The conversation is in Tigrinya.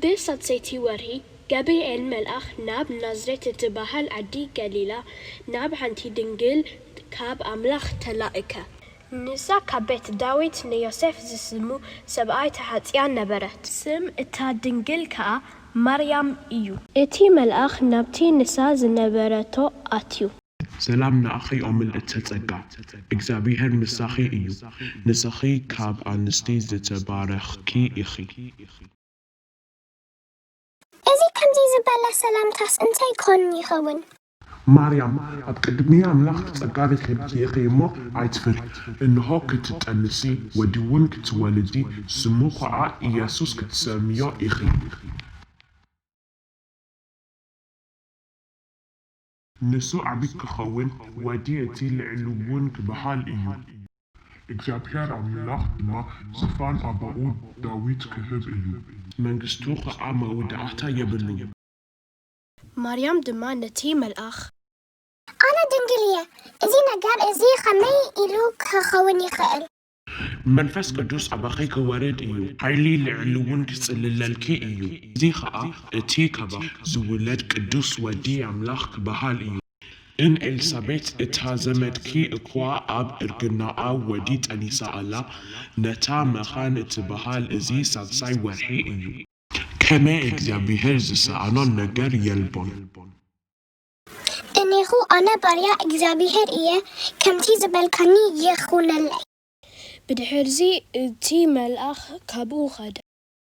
ብሳልሰይቲ ወርሒ፣ ገብርኤል መልኣኽ ናብ ናዝሬት እትበሃል ዓዲ ገሊላ፣ ናብ ሓንቲ ድንግል ካብ ኣምላኽ ተላእከ። ንሳ ካብ ቤት ዳዊት ንዮሴፍ ዝስሙ ሰብኣይ ተሓጽያ ነበረት። ስም እታ ድንግል ከኣ ማርያም እዩ። እቲ መልኣኽ ናብቲ ንሳ ዝነበረቶ ኣትዩ። ሰላም ንኣኺ ኦ ምልእተ ጸጋ፣ እግዚኣብሄር ምሳኺ እዩ። ንስኺ ካብ ኣንስቲ ዝተባረኽኪ ኢኺ። እዚ ከምዚ ዝበለ ሰላምታስ እንታይ ክኾን ይኸውን? ማርያም፣ ኣብ ቅድሚ ኣምላኽ ጸጋ ረኺብኪ ኢኺ እሞ ኣይትፍርሂ። እንሆ ክትጠንሲ፣ ወዲ እውን ክትወልዲ፣ ስሙ ኸኣ ኢየሱስ ክትሰምዮ ኢኺ። ንሱ ዓቢ ክኸውን፣ ወዲ እቲ ልዕሊ እውን ክበሃል እዩ። እግዚኣብሔር ኣምላኽ ድማ ዝፋን ኣቦኡ ዳዊት ክህብ እዩ። መንግስቱ ኸኣ መወዳእታ የብሉን። ማርያም ድማ ነቲ መልኣኽ። ኣነ ድንግል እየ፣ እዚ ነገር እዚ ኸመይ ኢሉ ክኸውን ይኽእል? መንፈስ ቅዱስ ኣባኺ ክወርድ እዩ፣ ሓይሊ ልዕሊ እውን ክጽልለልኪ እዩ። እዚ ኸኣ እቲ ካባኺ ዝውለድ ቅዱስ ወዲ ኣምላኽ ክበሃል እዩ። ን ኤልሳቤጥ እታ ዘመድኪ እኳ ኣብ እርግናኣ ወዲ ጠኒሳ ኣላ፣ ነታ መኻን እትበሃል እዚ ሳልሳይ ወርሒ እዩ። ከመ እግዚኣብሄር ዝሰኣኖ ነገር የልቦን። እኔኹ ኣነ ባርያ እግዚኣብሄር እየ፣ ከምቲ ዝበልካኒ ይኹነለይ። ብድሕርዚ እቲ መልኣኽ ካብኡ ኸደ።